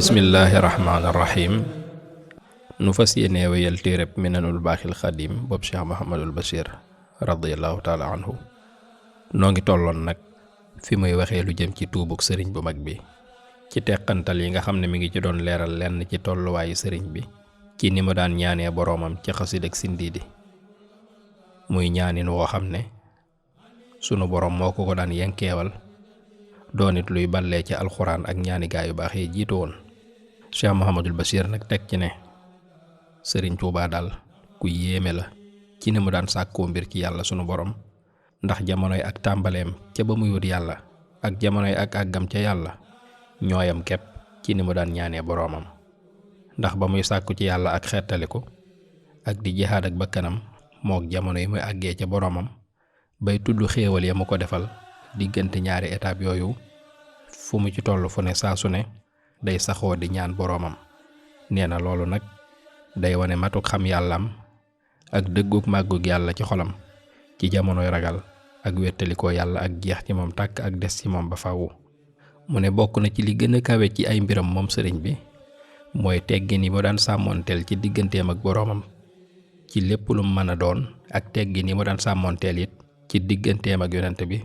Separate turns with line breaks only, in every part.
bismillaahi rahmaani rahiim. Nu fas yéene wéyal téereb Minanul Baaxil Xadiim boobu Cheikh Mouhamadul Bachir radiyallahu taala anhu. noo ngi tolloon nag fi muy waxee lu jëm ci tuubug sëriñ bu mag bi, ci teqantal yi nga xam ne mi ngi ci doon leeral lenn ci tolluwaayu sëriñ bi ci ni mu daan ñaanee boroomam ci xasid ak sindiidi, muy ñaanin woo xam ne sunu boroom moo ko daan yenkeewal doonit luy ballee ci alxuraan ak ñaani gaa yu baax yi jiitu woon. Cheikh Mouhamadul Bachir nag teg ci ne sëriñ Tuubaa daal ku yéeme la ci ni mu daan sàkkoo mbir ci yàlla sunu borom, ndax jamonoy ak tàmbaleem ca ba muy wut yàlla ak jamonoy ak àggam ca yàlla ñooyam kepp ci ni mu daan ñaanee boroomam. ndax ba muy sàkku ci yàlla ak xettaliku ak di jihaad ak bakkanam mook jamono yi muy àggee ca boroomam bay tudd xéewal ya mu ko defal diggante ñaari étape yooyu, fu mu ci toll fu ne saa su ne day saxoo di ñaan boroomam. nee na loolu nag day wane matuk xam yàllaam ak dëgguk màggug yàlla ci xolam ci jamonoy ragal ak wettalikoo yàlla ak jeex ci moom tàkk ak des ci moom ba faawu. mu ne bokk na ci li gën a kawe ci ay mbiram moom sëriñ bi mooy teggin yi mu daan sàmmoonteel ci digganteem ak boroomam ci lépp lu mu mën a doon, ak teggin yi mu daan sàmmoonteel it ci digganteem ak yonent bi.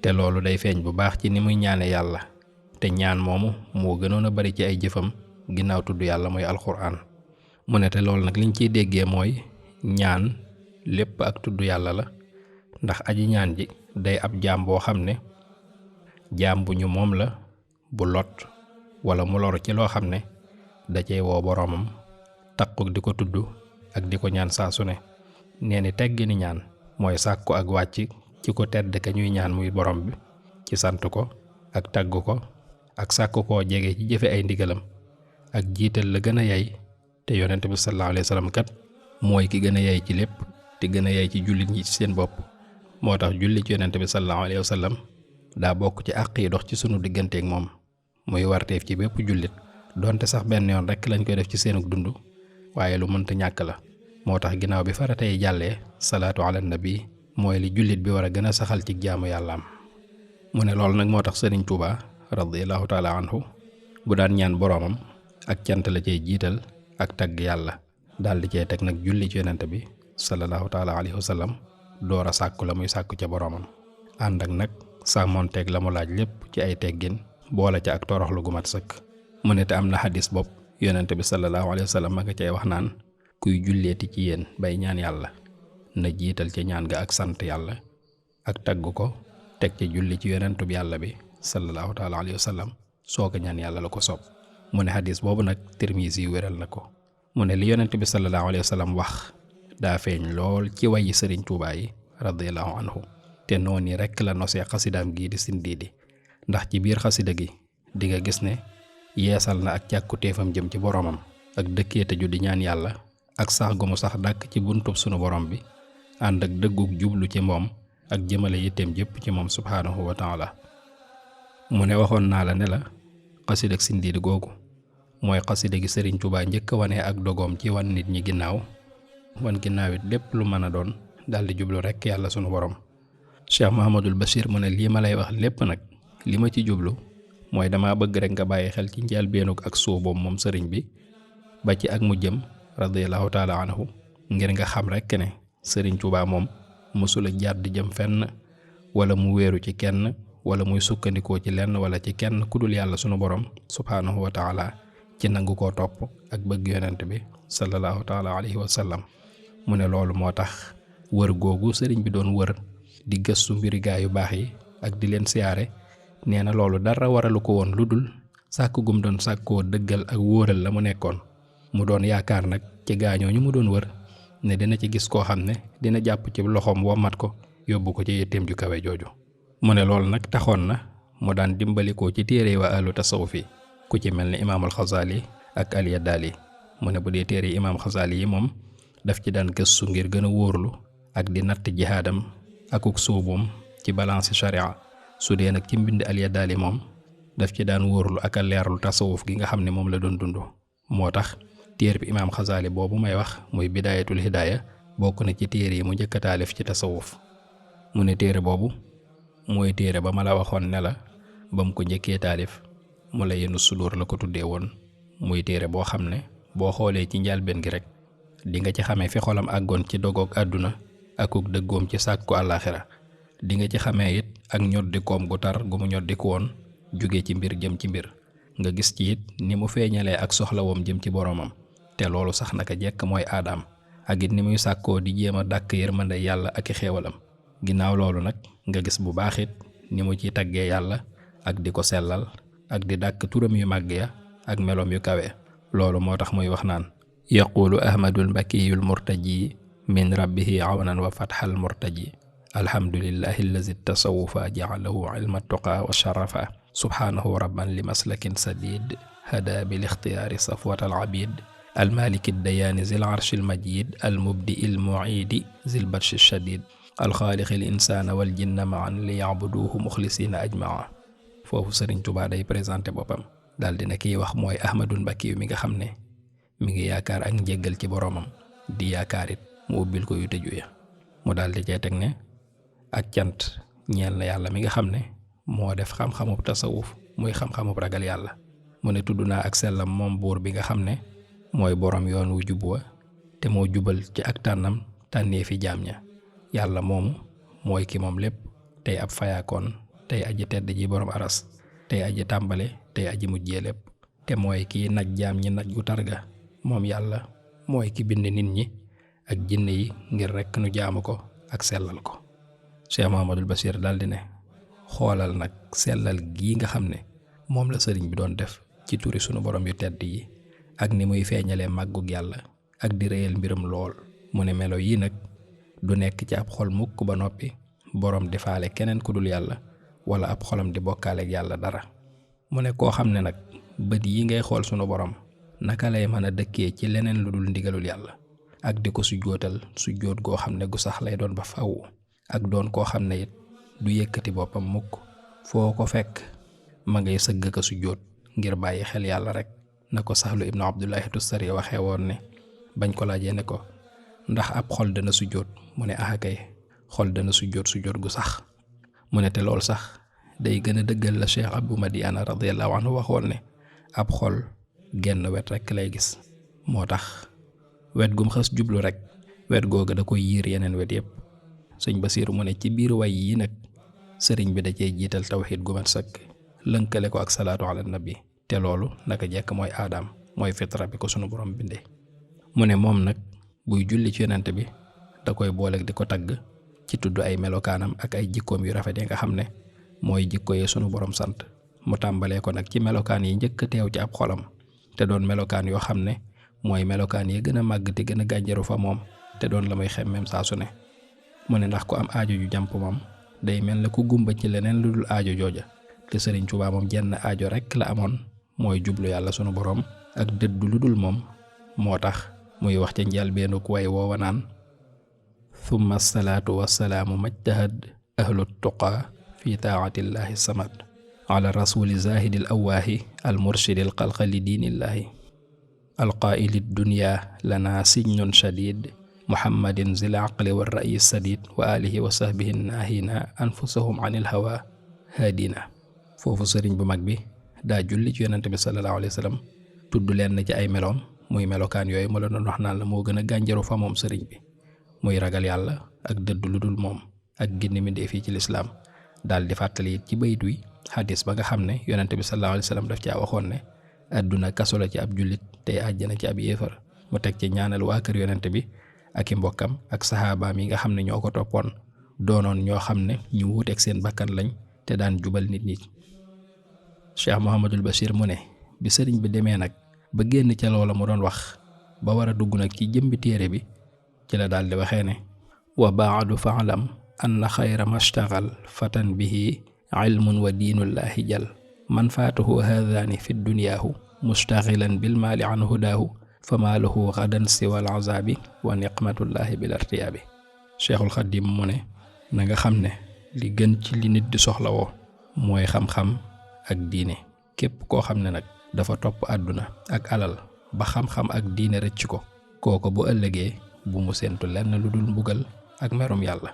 te loolu day feeñ bu baax ci ni muy ñaane yàlla, te ñaan moomu moo gënoon a bari ci ay jëfam ginnaaw tudd yàlla mooy alxuraan. mu ne te loolu nag liñ ciy déggee mooy ñaan lépp ak tudd yàlla la, ndax aji ñaan ji day ab jaam boo xam ne jaam bu ñu moom la, bu lot wala mu lor ci loo xam ne da cey woo boroomam takku di ko tudd ak di ko ñaan saa su ne. nee ni teggi ni ñaan mooy sàkku ak wàcc ci ko tedd ka ñuy ñaan muy borom bi, ci sant ko ak tagg ko ak sàkk koo jege ci jëfe ay ndigalam ak jiital la gën a yey, te yonent bi sallallahu alayhi wa sallam kat mooy ki gën a yey ci lépp te gën a yey ci jullit ñi ci seen bopp. moo tax julli ci yonent bi sallallahu alayhi wa sallam daa bokk ci àq yi dox ci sunu digganteek moom, muy warteef ci bépp jullit, donte sax benn yoon rekk lañ koy def ci seenug dund, waaye lu mënta ñàkk la. moo tax ginnaaw bi farata yi jàllee salaatu ala nabi mooy li jullit bi war a gën a saxal ci jaamu yàllaam. mu ne loolu nag moo tax sëriñ Tuubaa radiyallahu taala anhu bu daan ñaan boroomam ak cant la cey jiital ak tagg yàlla, daal di cey teg nag julli ci yonent bi sallallahu taala alayhi wa sallam door a sàkku la muy sàkku ca boroomam, ànd ak nag sàmmoonteeg la mu laaj lépp ci ay teggin, boole ca ak toroxlu gu mat sëkk. mu ne te am na xadis bopp yonent bi sallallahu alayhi wa sallam ma nga cay wax naan kuy julleeti ci yéen bay ñaan yàlla na jiital ca ñaan ga ak sant yàlla ak tagg ko, teg ca julli ci yonentub yàlla bi sallallahu taala alayhi wa sallam soo ko ñaan yàlla la ko soob. mu ne xadis boobu nag Tirmisi wéral na ko. mu ne li yonent bi sallallahu alayhi wa sallam wax daa feeñ lool ci wayi sëriñ Tuubaa yi radiyallahu anhu, te noonu rekk la nosee xasidaam gii di sindiidi. ndax ci biir xasida gi di nga gis ne yeesal na ak càkkutéefam jëm ci boroomam ak dëkkee tëju di ñaan yàlla ak sax gu mu sax dàkk ci buntub sunu borom bi, ànd ak dëggug jublu ci moom ak jëmale yitteem jëpp ci moom subhaanahu wa taala. mu ne waxoon naa la ne la xasida ak sindiidi googu mooy xasida gi sëriñ Tuubaa njëkk a wane ak dogoom ci wan nit ñi ginnaaw it lépp lu mën a doon daldi jublu rekk yàlla sunu borom. Cheikh Mouhamadul Bachir mu ne lii ma lay wax lépp nag li ma ci jublu mooy dama bëgg rekk nga bàyyi xel ci njëlbéenug ak suuboom moom sëriñ bi ba ci ak mu jëm radiyallahu taala anhu, ngir nga xam rekk ne sëriñ Tuubaa moom mësula jàdd jëm fenn wala mu wéeru ci kenn wala muy sukkandikoo ci lenn wala ci kenn ku dul yàlla sunu borom subhaanahu wa taala ci nangu koo topp ak bëgg yonent bi sallallahu taala alayhi wa sallam. mu ne loolu moo tax wër googu sëriñ bi doon wër di gëstu mbiri gaa yu baax yi ak di leen siyaare, nee na loolu dara waralu ko woon lu dul sàkk gum doon sàkkoo dëggal ak wóoral la mu nekkoon. mu doon yaakaar nag ci gaañooñu mu doon wër ne dina ci gis koo xam ne dina jàpp ci loxoom wommat ko yóbbu ko ci yitteem ju kawe jooju. mu ne loolu nag taxoon na mu daan dimbalikoo ci téere waa ahlu tasawuf yi ku ci mel ni imaamul Xasaali ak al-Yadaali. mu ne bu dee téere imaam Xasaali yi moom daf ci daan gëstu ngir gën a wóorlu ak di natt jihaadam akuk suubum ci balance sharia. su dee nag ci mbind al-Yadaali moom daf ci daan wóorlu ak a leerlu tasawuf gi nga xam ne moom la doon dund. moo tax téere bi imaam Xasaali boobu may wax muy bidaayatul hidaaya bokk na ci téere yi mu njëkk a taalif ci tasawuf. mu ne téere boobu mooy téere ba ma la waxoon ne la ba mu ko njëkkee taalif mu la yenu sudur la ko tuddee woon, muy téere boo xam ne boo xoolee ci njëlbéen gi rek di nga ci xamee fi xolam àggoon ci dogoog àdduna akuk dëggoom ci sàkku àllaaxira. di nga ci xamee it ak ñoddi koom gu tar gu mu ñoddiku woon jóge ci mbir jëm ci mbir. nga gis ci it ni mu feeñalee ak soxlawoom jëm ci boroomam, te loolu sax naka jekk mooy aadaam, ak it ni muy sàkkoo di jéem a dàkk yërmande yàlla ak i xéewalam. ginnaaw loolu nag nga gis bu baax it ni mu ciy taggee yàlla ak di ko sellal ak di dàkk turam yu màgg ya ak meloom yu kawe. loolu moo tax muy wax naan yaquulu ahmadul mbakiyul murtaji min rabbihi awnan wa fatxal murtaji alhamdulillahi allazi tasawufa jaalahu ilma tuqa wa sharafa subhanahu rabban li maslakin sadid hada bil ixtiyaari safwat al abid almaliki dayaani zil arshi al majid almubdi il muidi zil batshi shadid alxaaliqi l insaana wal jinna maan li yacbuduuhu muxlisina ajmaa. foofu Sëriñ Tuubaa day présenté boppam daal dina kiy wax mooy ahmadul mbakki mi nga xam ne mi ngi yaakaar ak njéggal ci boroomam, di yaakaar it mu ubbil ko yu tëju ya. mu daal di cee teg ne ak cant ñeel na yàlla mi nga xam ne moo def xam-xamub tasawuf muy xam-xamub ragal yàlla. mu ne tudd naa ak sellam moom buur bi nga xam ne mooy boroom yoon wu jub wa te moo jubal ci ak tànnam tànnee fi jaam ña. yàlla moomu mooy ki moom lépp, tey ab fayaakoon, tey aji tedd ji boroom aras, tey aji tàmbale tey aji mujjee lépp, te mooy kiy naj jaam ñi naj gu targa. moom yàlla mooy ki bind nit ñi ak jinne yi ngir rekk nu jaamu ko ak sellal ko. Cheikh Mouhamadul Bachir daldi ne xoolal nag sellal gii nga xam ne moom la sëriñ bi doon def ci turi sunu borom yu tedd yi ak ni muy feeñalee màggug yàlla ak di réyal mbiram lool. mu ne melo yii nag du nekk ci ab xol mukk ba noppi borom di faale keneen ku dul yàlla wala ab xolam di bokkaaleeg yàlla dara. mu ne koo xam ne nag bët yi ngay xool sunu borom naka lay mën a dëkkee ci leneen lu dul ndigalul yàlla ak di ko sujjootal sujjoot goo xam ne gu sax lay doon ba faw, ak doon koo xam ne it du yëkkati boppam mukk, foo ko fekk ma ngay sëgg ka sujjoot ngir bàyyi xel yàlla rek. na ko Sahlu ibnu Abdullahi Tustari waxee woon ne bañ ko laajee ne ko ndax ab xol dana sujjoot, mu ne kay xol dana sujjoot sujjoot gu sax. mu ne te lool sax day gën a dëggal la Cheikh Abou Madiana radiyallahu anhu waxoon ne ab xol genn wet rek lay gis, moo tax wet gum xës jublu rek wet googa da koy yiir yeneen wet yépp. sëñ Basiiru mu ne ci biir way yi nag sëriñ bi da cee jiital tawxiid gu mat sëkk lënkale ko ak salaatu ala nabi, te loolu naka jekk mooy aadaam, mooy fitra bi ko sunu borom bindee. mu ne moom nag buy julli ci yonent bi da koy booleeg di ko tagg ci tudd ay melokaanam ak ay jikkoom yu rafet yi nga xam ne mooy jikko yee sunu borom sant. mu tàmbalee ko nag ci melokaan yi njëkk a teew ci ab xolam te doon melokaan yoo xam ne mooy melokaan yi gën a màgg te gën a gànjaru fa moom te doon la muy xemmeem saa su ne. mu ne ndax ku am aajo ju jàmp moom day mel ne ku gumba ci leneen lu dul aajo jooja, te Sëriñ Tuubaa moom jenn aajo rekk la amoon mooy jublu yàlla sunu borom ak dëddu lu dul moom. moo tax muy wax ca njëlbéenu way woowa naan thumma salaatu wassalaamu majtahad ahlu tuqaa fi taatillahi samad ala rasuli zahidil awaahi al murshidil xalqa li diinillahi alqaa'ili dunya lana sijnun shadid muhammadin zil aqli wa ra'yi sadid wa alihi wa sahbihi naahina anfusahum anil hawa haadina. foofu sëriñ bu mag bi daa julli ci yonente bi sallallahu alayhi wa sallam tudd leen ci ay meloom muy melokaan yooyu ma la doon wax naan la moo gën a gànjaru fa moom sëriñ bi, muy ragal yàlla ak dëdd lu dul moom ak ginni mi dee fii ci lislaam. daal di fàttali it ci bayt wi xadis ba nga xam ne yonente bi sallallahu alayhi wa sallam daf caa waxoon ne àdduna kaso la ci ab jullit tey àjjana ci ab yéefar. mu teg ci ñaanal waa kër yonente bi ak i mbokkam ak saxaabaam yi nga xam ne ñoo ko toppoon doonoon ñoo xam ne ñu wuuteeg seen bakkan lañ te daan jubal nit ñi. Cheikh Mouhamadul Bachir mu ne bi sëriñ bi demee nag ba génn ca loola mu doon wax ba war a dugg nag ci jëmbi téere bi ci la daal di waxee ne wa baadu faalam anna xayra mashtagal fatan bihi ilmun wa diinullahi jal man faatuhu haadaani fi dunyaahu mustaxilan bil maali an hudaahu fama lahu gadan siwal azaabi wa niqmatullahi bil artiyaabi. Cheikhul Xadim mu ne na nga xam ne li gën ci li nit di soxlawoo mooy xam-xam ak diine. képp koo xam ne nag dafa topp àdduna ak alal ba xam-xam ak diine rëcc ko, kooko bu ëllëgee bu mu séentu lenn lu dul mbugal ak merum yàlla.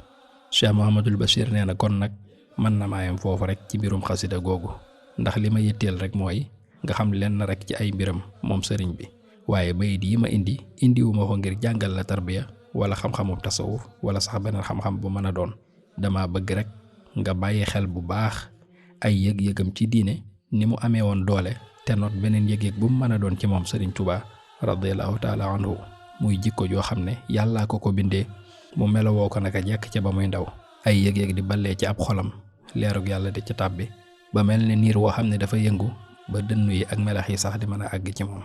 Cheikh Mouhamadul Bachir nee na kon nag mën na maayam foofu rek ci mbirum xasida googu, ndax li ma yitteel rek mooy nga xam lenn rek ci ay mbiram moom sëriñ bi. waaye bayit yi ma indiwuma ko ngir jàngal la tarbiya wala xam-xamu tasawuf wala sax beneen xam-xam bu mën a doon. dama bëgg rek nga bàyyi xel bu baax ay yëg-yëgam ci diine ni mu amee woon doole, te noot beneen yëg-yëg bu mu mën a doon ci moom Sëriñ Tuubaa radiyallahu taala anhu, muy jikko joo xam ne yàllaa ko bindee mu melowoo ko naka jekk ca ba muy ndaw. ay yëg-yëg di ballee ci ab xolam, leerug yàlla di ca tàbbi ba mel ne niir woo xam ne dafa yëngu ba dënnu yi ak melax yi sax di mën a àgg ci moom.